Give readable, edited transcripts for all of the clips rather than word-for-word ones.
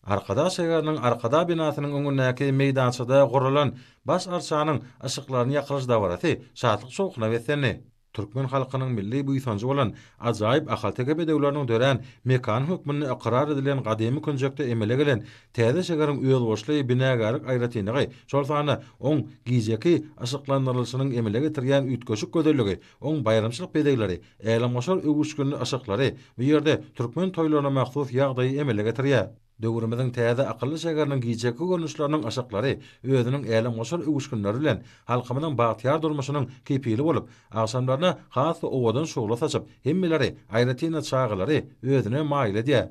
Arkadag şägeriniň Arkadag binasynyň öňündäki meýdançada guralan Baş arçanyň yşyklaryny ýakylyş dabarasy şatlyk-şowhuna beslendi. Türkmen halkynyň milli buýsanjy bolan ajaýyp ahalteke bedewleriniň dörän mekany hökmünde ykrar edilen gadymy künjekde emele gelen täze şäheriň özboluşly binagärlik aýratynlygy, şol sanda oň gijeki yşyklandyrylyşynyň emele getirýän üýtgeşik gözelligi, oň baýramçylyk bezegleri, älemgoşar öwüşginli yşyklary bu ýerde türkmen toýlaryna mahsus ýagdaýy emele getirýär. Döwrümiziň täze akylly şägeriniň gijeki görnüşleriniň yşyklary özüniň älemgoşar öwüşginleri bilen halkymyzyň bagtyýar durmuşynyň kepili bolup, agşamlaryna has-da owadan şugla saçyp, hemmeleri, aýratyn-da çagalary özüne maýyl edýär.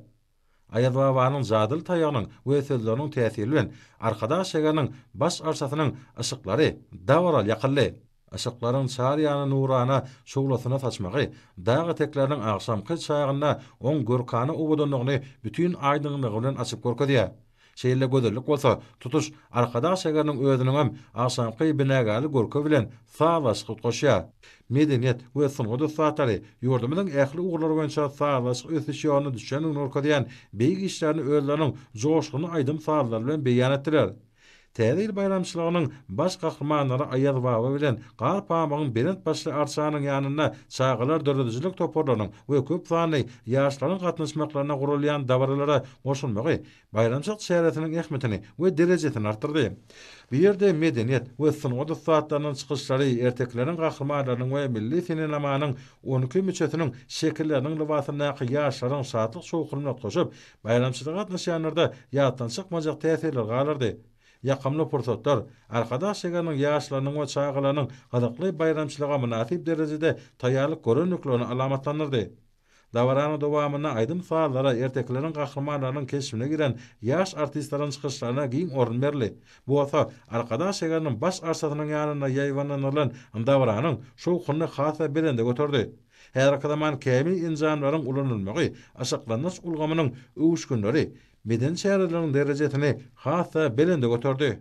Aýazbabanyň jadyly taýagynyň we sözleriniň täsiri bilen Arkadag şägeriniň Baş arçasynyň yşyklary dabaraly ýakyldy. Yşyklaryň çar ýana nurana şuglasyny saçmagy dag etekleriniň agşamky çagynda oň görkana owadanlygyny bütin aýdyňlygy bilen açyp görkezýär. Şeýle gözellik bolsa tutuş Arkadag şägeriniň özüniňem agşamky binagärlik görki bilen sazlaşyk utgaşýar. Medeniýet we sungat ussatlary ýurdumyzyň ähli ugurlar boýunça sazlaşyk ösüş ýoluna düşendigini görkezýän beýik işlerini özleriniň joşgunly aýdym-sazlary bilen beýan etdiler. Täze ýyl baýramçylygynyň baş gahrymanlary Aýaz baba bilen Gar pamygyň belent başly arçanyň ýanynda çagalar döredijilik toparlarynyň we köp sanly ýaşlaryň gatnaşmaklarynda guralýan dabaralara goşulmagy baýramçylyk çäresiniň ähmiýetini we derejesini artdyrdy. Bu ýerde medeniýet we sungat ussatlarynyň çykyşlary, ertekileriň gahrymanlarynyň we milli senenamanyň 12 müçesiniň şekilleriniň lybasyndaky ýaşlaryň şatlyk-şowhunyna utgaşyp, Baýramçylyga gatnaşýanlarda ýatdan çykmajak täsirler galardy. Ýakymly pursatlar Arkadag şägeriniň ýaşlarynyň we çagalarynyň gyzykly baýramçylyga mynasyp derejede taýýarlyk görendiklerini alamatlandyrdy. Dabaranyň dowamynda aýdym-sazlara, ertekileriň gahrymanlarynyň keşbine giren ýaş artistleriň çykyşlaryna giň orun berildi. Bu bolsa Arkadag şägeriniň Baş arçasynyň ýanynda ýaýbaňlandyrylan dabaranyň şowhunyny has-da belende göterdi. Häzirki zaman kämil enjamlaryň ulanylmagy yşyklandyryş ulgamynyň öwüşginleri medeni çäreleriň derejesini has-da belende göterdi.